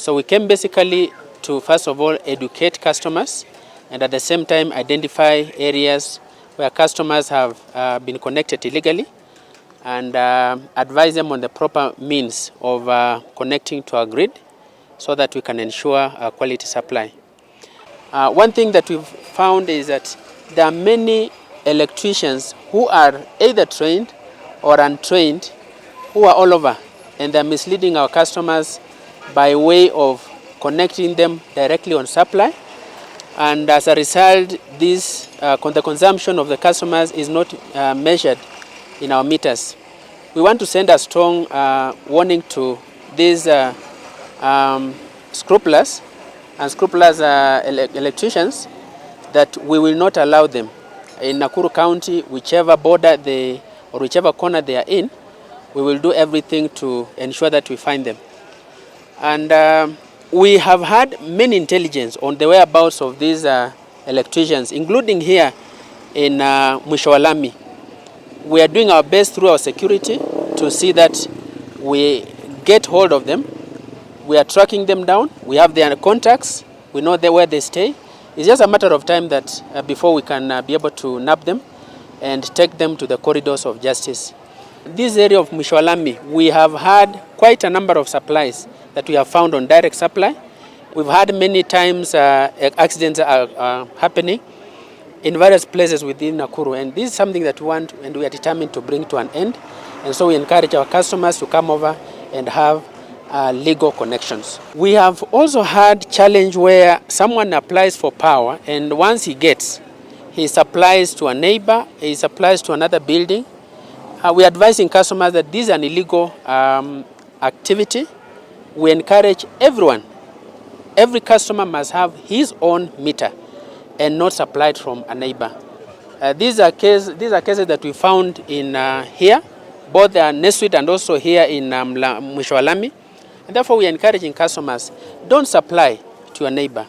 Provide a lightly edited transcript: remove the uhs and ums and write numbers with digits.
So we came basically to, first of all, educate customers and at the same time identify areas where customers have been connected illegally and advise them on the proper means of connecting to our grid so that we can ensure a quality supply. One thing that we've found is that there are many electricians who are either trained or untrained who are all over, and they're misleading our customers by way of connecting them directly on supply. And as a result, the consumption of the customers is not measured in our meters. We want to send a strong warning to these scrupulous electricians that we will not allow them. In Nakuru County, whichever border or whichever corner they are in, we will do everything to ensure that we find them. And we have had many intelligence on the whereabouts of these electricians, including here in Mwishi. We are doing our best through our security to see that we get hold of them. We are tracking them down. We have their contacts. We know where they stay. It's just a matter of time that before we can be able to nab them and take them to the corridors of justice. This area of Mwishi, we have had quite a number of supplies that we have found on direct supply. We've had many times accidents are happening in various places within Nakuru, and this is something that we want and we are determined to bring to an end. And so we encourage our customers to come over and have legal connections. We have also had challenge where someone applies for power, and once he supplies to a neighbor, he supplies to another building. We are advising customers that this is an illegal activity. We encourage every customer must have his own meter and not supplied from a neighbor. These are cases that we found in here, both Neswit and also here in Mwishi. And therefore we are encouraging customers, don't supply to your neighbor.